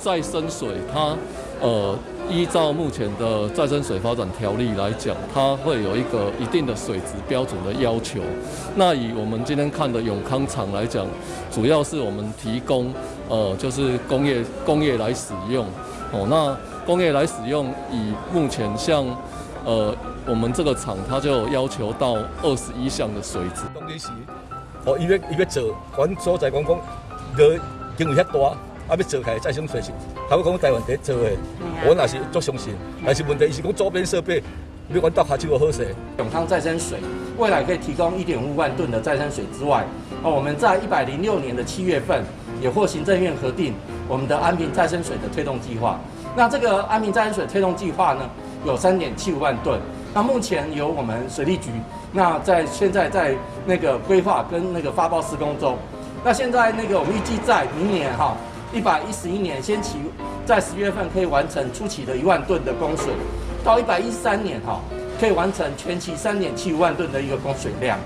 再生水它，依照目前的再生水發展條例來講，它會有一個一定的水質標準的要求。那以我們今天看的永康廠來講，主要是我們提供，就是工業來使用。哦，那工業來使用，以目前像，我們這個廠，它就要求到21項的水質。當時，哦，伊欲做，阮所在講講，落經費遐大，啊，欲做起來再生水是，頭先講台灣第一做的，我也是足相信。但是問題，伊是講周邊設備，欲阮鬥跤手好勢。永康再生水未來可以提供1.5萬噸的再生水之外，哦，我們在106年的7月份也獲行政院核定我們的安平再生水的推動計劃。那這個安平再生水推動計劃呢，有3.75萬噸。那目前由我們水利局，那在現在在那個規劃跟那個發包施工中。那現在那個我們預計在明年哈111年先期在10月份可以完成初期的1萬噸的供水，到113年哈可以完成全期3.75萬噸的一個供水量。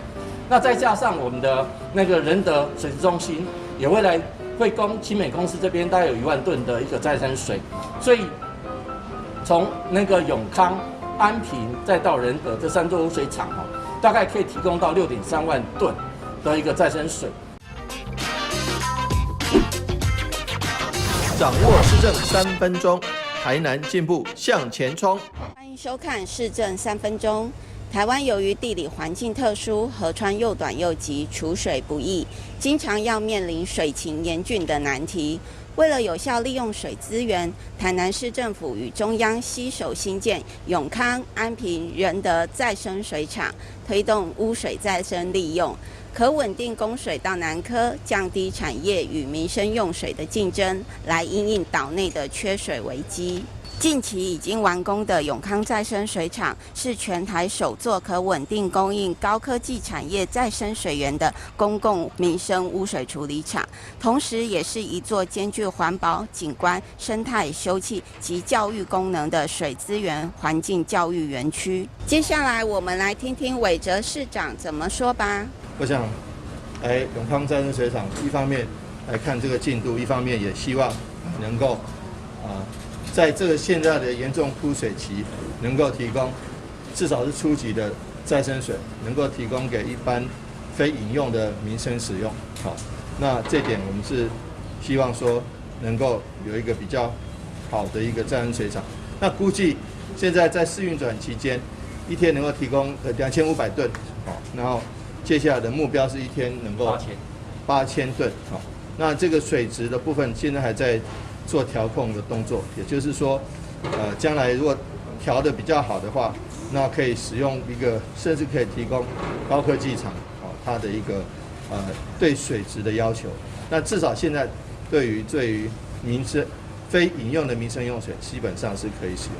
那再加上我們的那個仁德水質中心也未來會供勤美公司這邊大概有1萬噸的一個再生水，所以從那個永康、安平再到仁德這三座污水廠哦，大概可以提供到6.3萬噸的一個再生水。掌握市政3分鐘，台南進步向前衝。歡迎收看市政三分鐘。台灣由於地理環境特殊，河川又短又急，儲水不易，經常要面臨水情嚴峻的難題。為了有效利用水資源，台南市政府與中央攜手興建永康、安平、仁德再生水廠，推動污水再生利用，可穩定供水到南科，降低產業與民生用水的競爭，來因應島內的缺水危機。近期已經完工的永康再生水廠是全台首座可穩定供應高科技產業再生水源的公共民生污水處理廠，同時也是一座兼具環保、景觀、生態、休憩及教育功能的水資源環境教育園區。接下來我們來聽聽韋哲市長怎麼說吧。我想來永康再生水廠，一方面來看這個進度，一方面也希望能夠在這個現在的嚴重枯水期，能夠提供至少是初級的再生水，能夠提供給一般非飲用的民生使用。好，那這點我們是希望說能夠有一個比較好的一個再生水廠。那估計現在在試運轉期間，一天能夠提供2500噸，好，然後接下來的目標是一天能夠8000噸。好，那這個水質的部分現在還在做調控的動作，也就是說，將來如果調得比較好的話，那可以使用一個，甚至可以提供高科技廠，它的一個對水質的要求。那至少現在對於民生非飲用的民生用水，基本上是可以使用。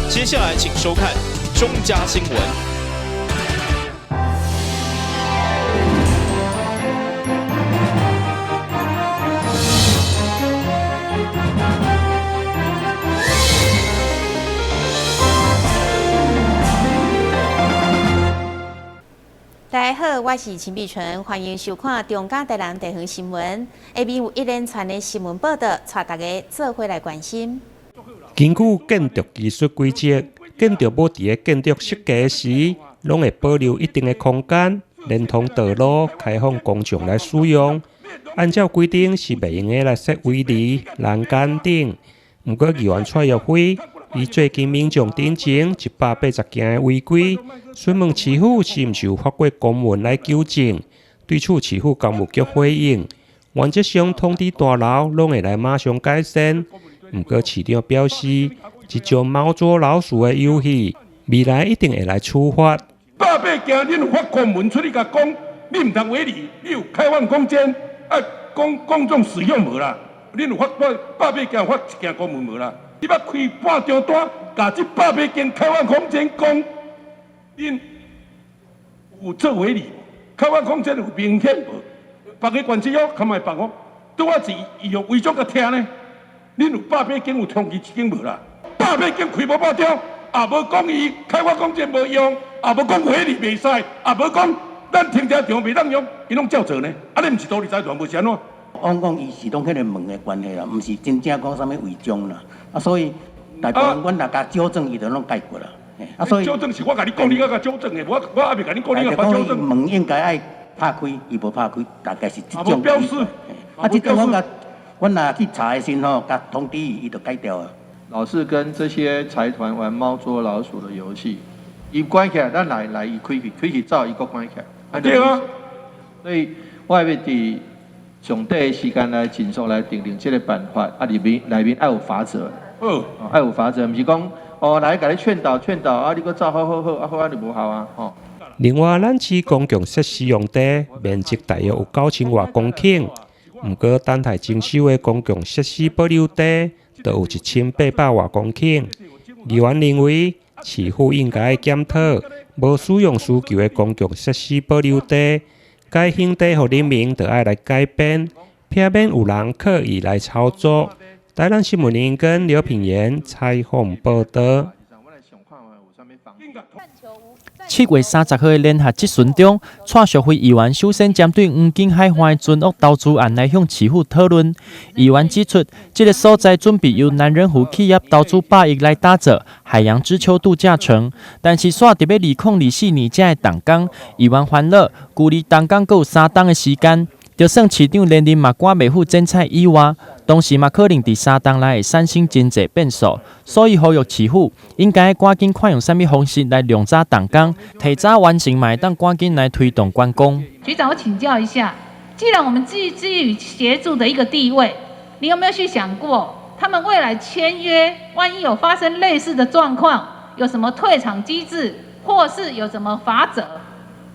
接下來請收看中嘉新聞。大家好，我是陳碧純，歡迎收看中嘉台南地方新聞。下面有一連串的新聞報道，帶大家做伙來關心。根據建築技術規則，建築物佇咧建築設計時，攏會保留一定的空間，連通道路，開放公眾來使用。按照規定是袂用得來設圍籬、欄杆等。毋過議員蔡玉輝，伊最近民眾頂前180件的違規，詢問市府是毋是有發過公文來糾正。對此，市府工務局回應，原則上通知大樓攏會來馬上改善。毋過市長表示，這種貓捉老鼠的遊戲，未來一定會來處罰。百八件，恁有發公文出去共講，你毋通圍籬，你有開放空間，啊，公眾使用無啦？恁有發百八件發一件公文無啦？你欲開半張單，共這百八間開放空間講，恁有做圍籬？開放空間有明顯無？別个縣市哦，較莫放哦，拄仔是伊用違章共拆呢？恁有百八間有通知一間無啦？百八間開無半張，也無講伊開發空間無用，也無講圍籬袂使，也無講咱停車場袂當用，伊攏照做呢。啊，你毋是獨立財團，無是按怎？往講伊是攏彼个門的關係啦，毋是真正講啥物違章啦。啊，所以大部分阮若共糾正，伊就攏解決啦。啊，所以糾正是我共你講，你閣共糾正的，我我猶未共你講，你閣糾正。門應該愛拍開，伊無拍開，大概是這種。標示。啊，這種我共阮若去查的時吼，共通知伊，伊就改掉啊。老是跟這些財團玩貓捉老鼠的遊戲，伊關起來，咱來來伊開去，開去走，伊閣關起來。對啊。所以我欲佇上短的時間內盡速來訂定這个辦法，啊，裡面內面愛有罰則。嗯。愛有罰則，毋是講哦來共你勸導勸導，啊你閣走好好好，啊好啊就無效啊，吼。另外，咱市公共設施用地面積大約有9000外公頃，毋過等待徵收的公共設施保留地，就有1800外公頃。議員認為，市府應該檢討無使用需求的公共設施保留地，該還地予人民，就愛來改變，避免有人刻意來操作。台南新聞林跟劉品言採訪報道。7月30號的聯合質詢中，蔡淑惠議員首先針對黃金海岸的船屋投資案來向市府討論。議員指出，這个所在準備由南仁湖企業投資100億來打造海洋之丘度假城，但是煞佇欲2024年才會動工。議員煩惱，距離動工閣有3冬的時間，就算市長連任嘛趕袂赴剪彩以外，同時嘛可能佇3冬內會產生真濟變數，所以呼籲市府應該趕緊看用啥物方式來量早動工，提早完成嘛會當趕緊來推動觀光。局長，我請教一下，既然我們基於協助的一個地位，你有沒有去想過，他們未來簽約，萬一有發生類似的狀況，有什麼退場機制，或是有什麼罰則，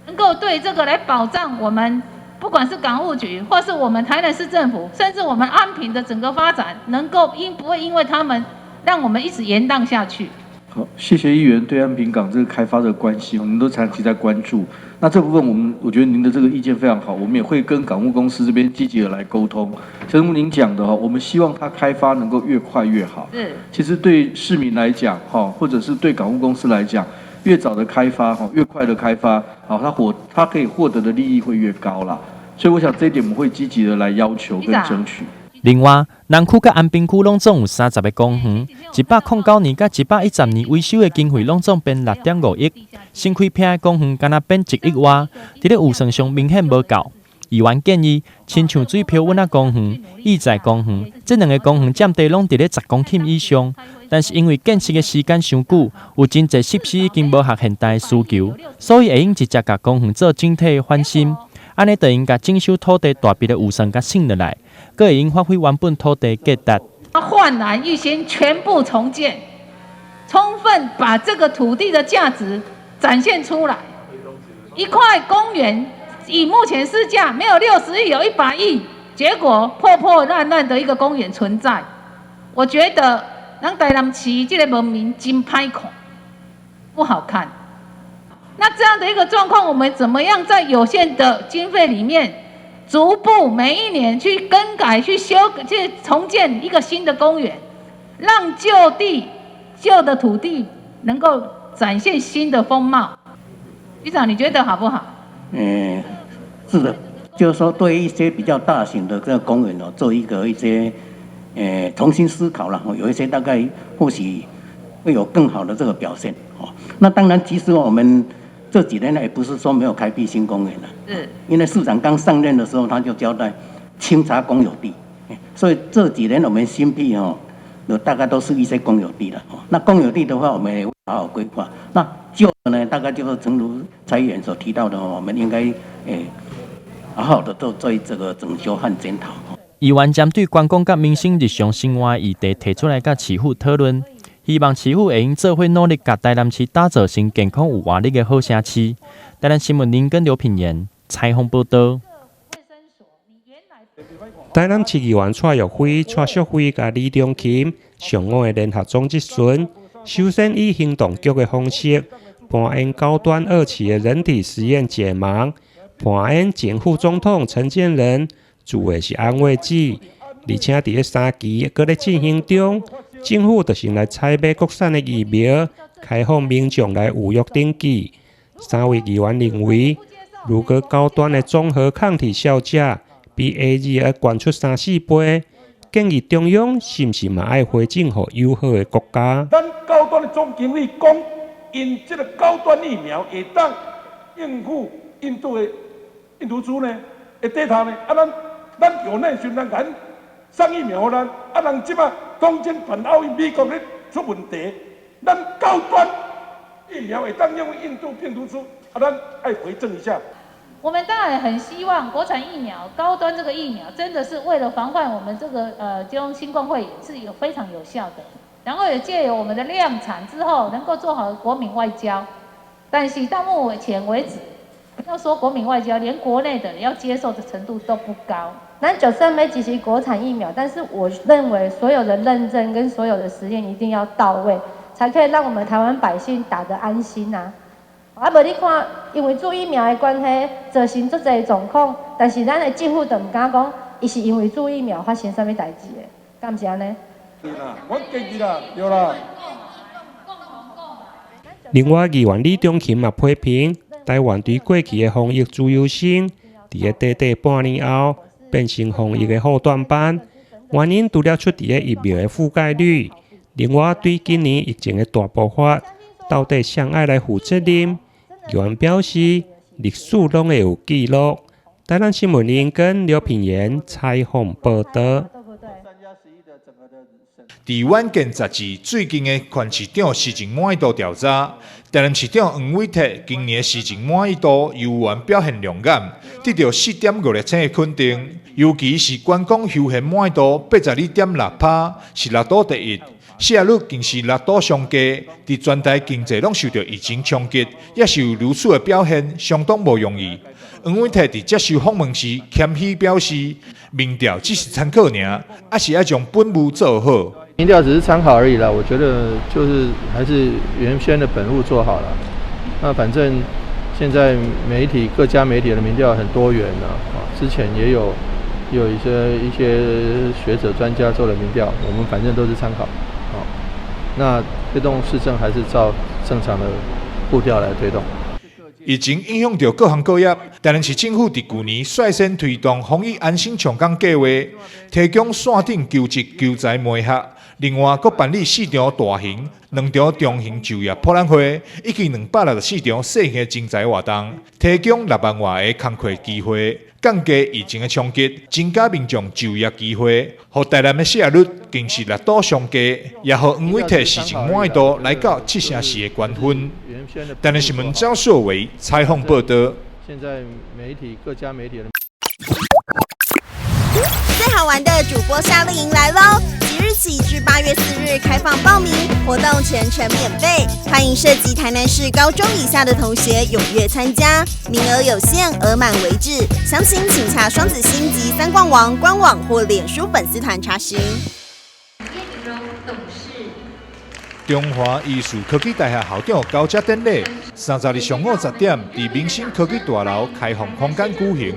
能夠對這個來保障我們？不管是港務局，或是我們台南市政府，甚至我們安平的整個發展，能夠因不會因為他們讓我們一直延宕下去。好，謝謝議員對安平港這個開發的關心，我們都長期在關注。那這部分我們我覺得您的這個意見非常好，我們也會跟港務公司這邊積極的來溝通。正如您講的哈，我們希望它開發能夠越快越好。其實對市民來講哈，或者是對港務公司來講，越早的開發哈，越快的開發，好，它可以獲得的利益會越高啦。所以我想這一點我們會積極的來要求跟爭取。另外，南區佮安平區攏總有30个公園，109年佮110年維修的經費攏總編6.5億，新開闢的公園干焦編1億外，佇咧預算上明顯無夠。議員建議，親像水漂穩仔公園、義載公園，這兩个公園佔地攏佇咧10公頃以上，但是因為建設的時間傷久，有真濟設施已經無合現代的需求，所以會用直接共公園做整體的翻新。按呢就會用共徵收土地大筆的預算共省落來，閣會用發揮原本土地價值。煥然一新，全部重建，充分把這個土地的價值展現出來。一塊公園以目前市價沒有60億，有100億，結果破破爛爛的一個公園存在，我覺得咱台南市這個門面真歹看，不好看。那這樣的一個狀況，我們怎麼樣在有限的經費裡面，逐步每一年去更改、去修、去重建一個新的公園，讓舊地、舊的土地能夠展現新的風貌？局長，你覺得好不好？嗯，是的，就是說對一些比較大型的這個公園哦，做一個一些，重新思考了，有一些大概或許會有更好的這個表現哦。那當然，其實我們這幾年呢，也不是說沒有開闢新公園了，因為市長剛上任的時候，他就交代清查公有地，所以這幾年我們新闢哦，大概都是一些公有地了。那公有地的話，我們也會好好規劃。那舊的呢，大概就是誠如蔡議員所提到的，我們應該好好的做做這個整修和檢討。議員針對觀光佮民生日常生活議題提出來，佮市府討論，希望市府會用做伙努力，共台南市打造成健康有活力的好城市。台南新聞林根劉品言採訪報導。台南市議員蔡玉輝、蔡淑惠佮李中琴上午的聯合總質詢，首先以行動劇的方式，扮演高端二期的人體實驗解盲，扮演前副總統陳建仁，注的是安慰劑，而且佇咧三期閣咧進行中，政府就先來採買國產的疫苗，開放民眾來預約登記。三位議員認為，如果高端的綜合抗體效價比 AZ 愛懸出三四倍，建議中央是毋是嘛愛回贈予友好的國家？咱高端的總經理講，𪜶這个高端疫苗會當應付印度的病毒株呢，會對頭呢？啊，咱咱有耐心，咱敢送疫苗予咱，啊，人這擺東京辦奧運，美國咧出問題，咱高端疫苗會當用印度病毒株，啊，咱愛回贈一下。我們當然很希望國產疫苗、高端這個疫苗，真的是為了防範我們這個這種新冠肺炎是有非常有效的。然後也借由我們的量產之後，能夠做好國民外交。但是到目前為止，要說國民外交，連國內的要接受的程度都不高。咱就算欲支持國產疫苗，但是我認為所有的認證跟所有的實驗一定要到位，才可以讓我們台灣百姓打得安心啊！啊，無你看，因為注疫苗的關係，造成足濟狀況，但是咱的政府就毋敢講，伊是因為注疫苗發生啥物代誌的，敢毋是按呢？我建議啦，對啦。另外，議員李中琴嘛批評，台灣對過去的防疫自由身，佇个短短半年後變成防疫的後段班，原因除了出佇个疫苗的覆蓋率，另外對今年疫情的大爆發，到底誰愛來負責任？議員表示，歷史攏會有記錄。台南新聞林根劉品言採訪報導。佇遠見雜誌最近的縣市長施政滿意度調查，台南市長黃偉哲今年施政滿意度猶原表現亮眼，得著4.56星的肯定。尤其是觀光休閒滿意度82.6%，是六都第一。失業率更是六都上低，佇全台經濟攏受著疫情衝擊，也是有如此的表現，相當無容易。黃偉哲佇接受訪問時謙虛表示，民調只是參考爾，抑是愛將本務做好。民調只是參考而已啦，我覺得就是還是原先的本務做好了。那反正現在媒體各家媒體的民調很多元啦，啊，之前也有一些學者專家做了民調，我們反正都是參考。好，那推動市政還是照正常的步調來推動。疫情影響著各行各業，台南市政府佇舊年率先推動防疫安心長工計劃，提供線頂求職求才媒合，另外閣辦理四場大型、兩場中型就業博覽會，以及264場細型的徵才活動，提供6萬外个工課機會，降低疫情的衝擊，增加民眾就業機會，予台南的失業率更是六都上低，也予黃偉哲施政滿意度來到7成4的高分。台南新聞張碩偉採訪報導。現在媒體各家媒體的最好玩的主播夏令營來嘍！即日起至8月4日開放報名，活動全程免費，歡迎涉及台南市高中以下的同學踴躍參加，名額有限，額滿為止。詳情請洽雙子星及三冠王官網或臉書粉絲團查詢。中華醫事科技大學校長交接典禮，30日上午10點，佇民生科技大樓開放空間舉行。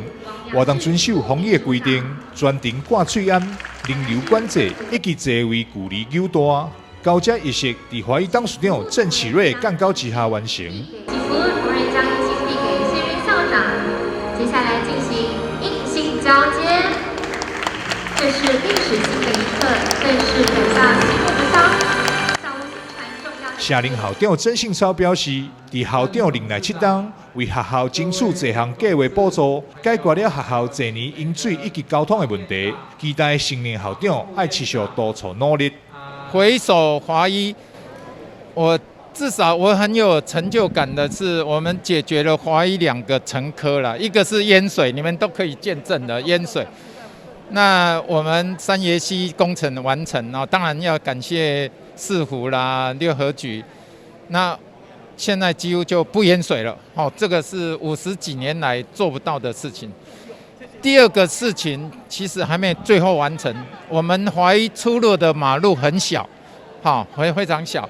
活動遵守防疫的規定，全程掛喙罨、人流管制以及座位距離扭大。交接儀式佇華醫董事長鄭啟瑞監督之下完成。請福主任將金幣給現任校長，接下來進行迎新交接。這是歷史性的一刻，更是本校啟幕的消息。現任校長曾信超表示，佇校長任內7冬，為學校爭取這項計劃補助，解決了學校濟年飲水以及交通的問題。期待新任校長愛持續督促努力。回首華醫，我至少我很有成就感的是，我們解決了華醫兩個沉疴了，一個是淹水，你們都可以見證的淹水。那我們三爺溪工程完成哦，當然要感謝市府啦、六合局。那現在幾乎就不淹水了，哦，這個是50幾年來做不到的事情。第二個事情其實還沒最後完成，我們華醫出入的馬路很小，好，會非常小，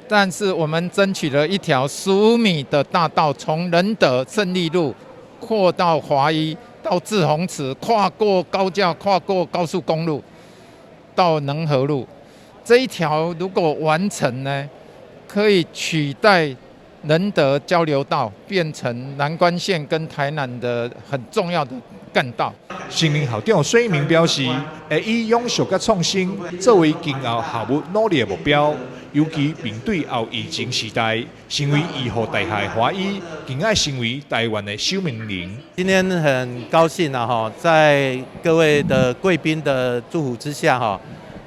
但是我們爭取了一條15米的大道，從仁德勝利路擴到華醫，到滯洪池，跨過高架，跨過高速公路，到能和路，這一條如果完成呢，可以取代仁德交流道變成南關縣跟台南的很重要的幹道。新任校長孫一民表示，會以永續佮創新作為今後校務努力的目標，尤其面對後疫情時代，身為醫護大學的華醫，更愛成為台灣的守門人。今天很高興啊，哈，在各位的貴賓的祝福之下，哈，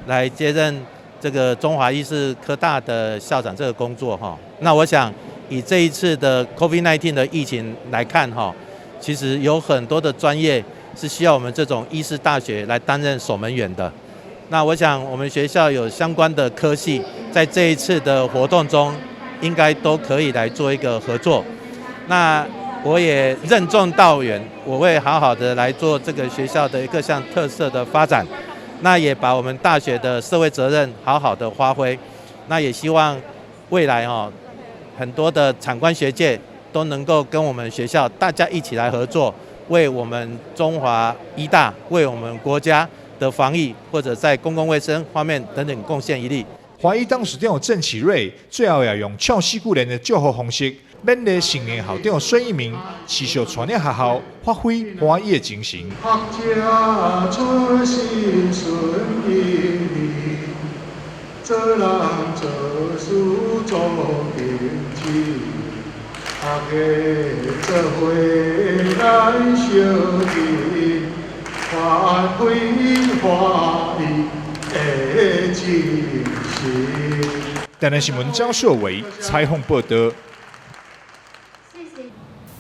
來接任這個中華醫事科大的校長這個工作，哈。那我想，以這一次的 COVID-19 的疫情來看，哈，其實有很多的專業是需要我們這種醫事大學來擔任守門員的。那我想，我們學校有相關的科系，在這一次的活動中，應該都可以來做一個合作。那我也任重道遠，我會好好的來做這個學校的各項特色的發展。那也把我們大學的社會責任好好的發揮。那也希望未來哦，很多的產官學界都能夠跟我們學校大家一起來合作，為我們中華醫大、為我們國家的防疫或者在公共衛生方面等等貢獻一力。華醫董事長鄭啟瑞最後也用唱四句聯的祝福方式，勉勵新任校長孫一民持續帶領學校發揮華醫的精神。學者出身順意，做人做事做堅持，大家做伙來相見，發揮華醫的精神。台南新聞張秀偉採訪報道。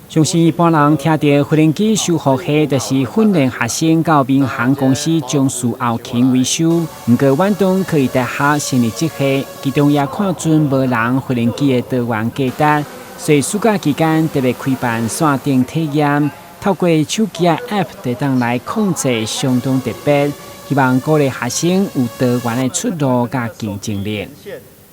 相信一般人聽著飛行機修復系，就是訓練學生到民航公司從事後勤維修。毋過，遠東科技大學成立這系，其中也看準無人飛行機的多元價值，所以暑假期間特別開辦線頂體驗，透過手機的 App 就當來控制，相當特別。希望鼓勵學生有多元的出路佮競爭力。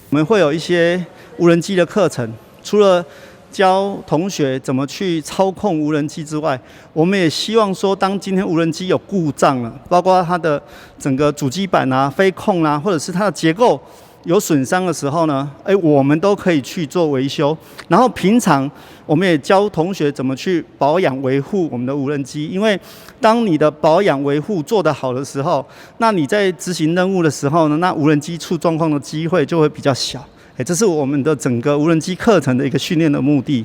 我們會有一些無人機的課程，除了教同學怎麼去操控無人機之外，我們也希望說，當今天無人機有故障了，包括它的整個主機板啊、飛控啊，或者是它的結構有損傷的時候呢，我們都可以去做維修。然後平常我們也教同學怎麼去保養維護我們的無人機，因為當你的保養維護做得好的時候，那你在執行任務的時候呢，那無人機出狀況的機會就會比較小。這是我們的整個無人機課程的一個訓練的目的。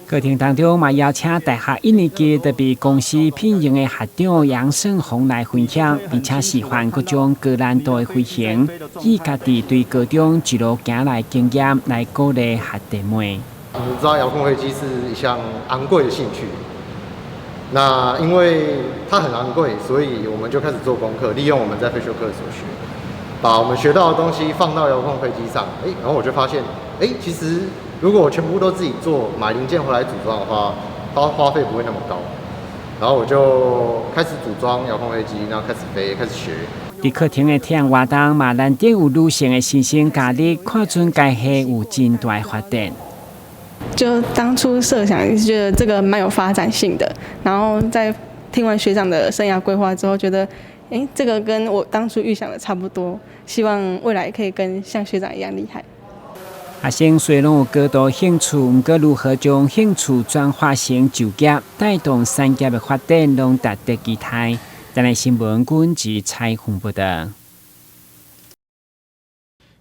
課程當中嘛，邀請大學一年級就被公司聘用的學長楊勝宏來分享，並且示範各種高難度的飛行，以家己對高中一路行來經驗來鼓勵學弟妹。我們知道遙控飛機是一項昂貴的興趣，那因為它很昂貴，所以我們就開始做功課，利用我們在飛修課所學，把我們學到的東西放到遙控飛機上，然後我就發現，其實如果我全部都自己做，買零件回來組裝的話，花費不會那麼高。然後我就開始組裝遙控飛機，然後開始飛，開始學。佇課程的體驗活動嘛，難得有女性的新生加入，看準該系有真大的發展。就當初設想是覺得這個蠻有發展性的，然後在聽完學長的生涯規劃之後，覺得，這個跟我當初預想的差不多，希望未來可以跟像學長一樣厲害。學生雖然有高度興趣，毋過如何將興趣轉化成就業，帶動產業的發展，攏值得期待。台南新聞軍事採訪報道。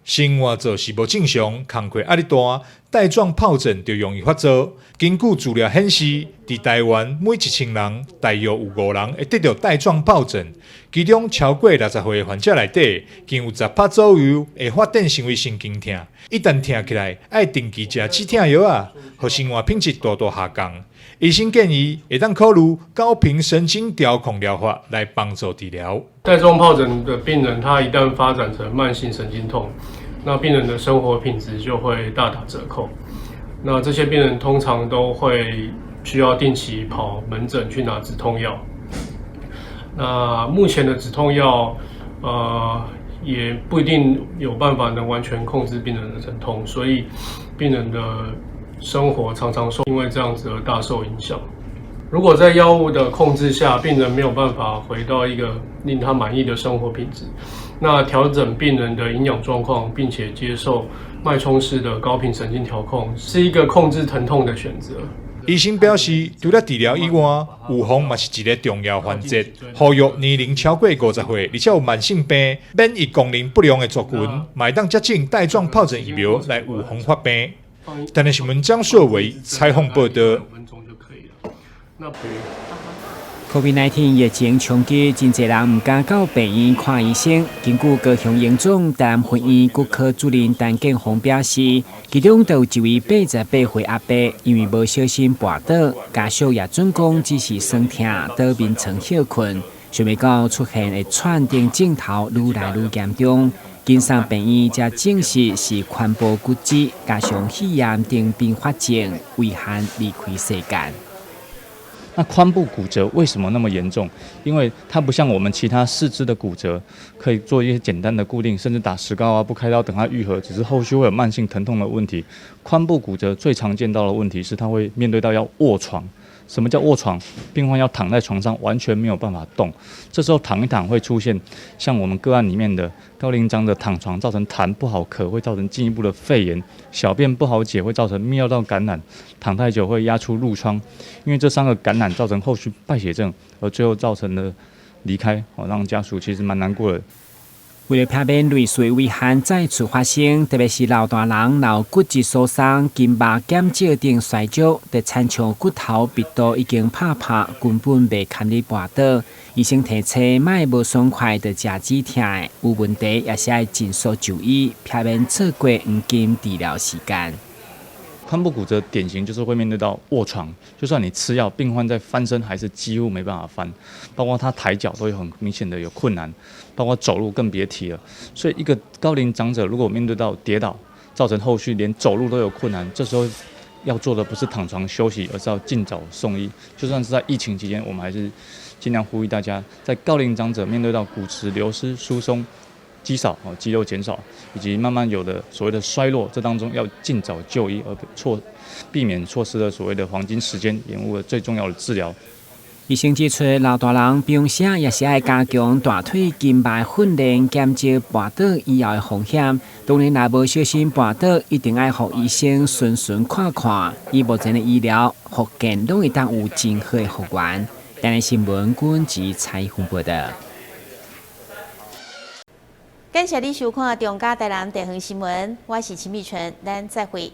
生活作息無正常，工課壓力大，帶狀疱疹就容易發作。根據資料顯示，佇台灣每1000人，大約有5人會得著帶狀疱疹，其中超過60歲的患者內底，近有10%左右會發展成為神經痛。一旦痛起來，愛定期食止痛藥仔，予生活品質大大下降。醫生建議會當考慮高頻神經調控療法來幫助治療。帶狀疱疹的病人，他一旦發展成慢性神經痛，那病人的生活品質就會大打折扣。那這些病人通常都會需要定期跑門診去拿止痛藥。那目前的止痛藥，也不一定有辦法能完全控制病人的疼痛，所以病人的生活常常受因為這樣子而大受影響。如果在藥物的控制下，病人沒有辦法回到一個令他滿意的生活品質，那調整病人的營養狀況，並且接受脈衝式的高頻神經調控，是一個控制疼痛的選擇。醫生表示，除了治療以外，預防嘛是一个重要環節。呼籲年齡超過50歲，而且有慢性病、免疫功能不良的族群，嘛會當接種帶狀疱疹疫苗來預防發病。台南新聞張碩偉採訪報道。 COVID-19 疫情衝擊，真濟人毋敢到病院看醫生。根據高雄榮總台南分院骨科主任陳建宏表示，其中就有一位88歲阿伯，因為無小心跋倒，家屬也準講只是酸痛，倒眠床歇睏，想袂到出現會喘等症頭愈來愈嚴重，緊送病院才證實是髖部骨折，加上肺炎等併發症，遺憾離開世間。那髖部骨折為什麼那麼嚴重？因為它不像我們其他四肢的骨折，可以做一些簡單的固定，甚至打石膏啊，不開刀等它愈合，只是後續會有慢性疼痛的問題。髖部骨折最常見到的問題是，它會面對到要臥床。什麼叫臥床？病患要躺在床上，完全沒有辦法動。這時候躺一躺會出現像我們個案裡面的高齡長者躺床造成痰不好咳，會造成進一步的肺炎；小便不好解，會造成泌尿道感染；躺太久會壓出褥瘡。因為這三個感染造成後續敗血症，而最後造成了離開，哦，讓家屬其實蠻難過的。為了避免類似遺憾再次發生，特別是老大人若有骨質疏鬆、筋肉減少等衰弱，就親像骨頭密度已經拍破，根本袂堪你跋倒。醫生提醒，莫無爽快就食止痛的，有問題也是愛盡速就醫，避免錯過黃金治療時間。髖部骨折典型就是會面對到臥床，就算你吃藥，病患在翻身還是幾乎沒辦法翻，包括他抬腳都有很明顯的有困難，包括走路更別提了。所以一個高齡長者如果面對到跌倒，造成後續連走路都有困難，這時候要做的不是躺床休息，而是要盡早送醫。就算是在疫情期間，我們還是盡量呼籲大家，在高齡長者面對到骨質流失、疏鬆、肌少、肌肉減少，以及慢慢有的所謂的衰弱，這當中要盡早就醫，而避免錯失了所謂的黃金時間，延誤了最重要的治療。醫生指出，老大人平時也是愛加強大腿筋肉訓練，減少跋倒以後的風險。當然，若無小心跋倒，一定愛予醫生巡巡看看。以目前的醫療復健，攏會當有真好的復原。台南新聞軍及採訪報道。感謝你收看《中嘉台南地方新聞》，我是秦美純，咱再會。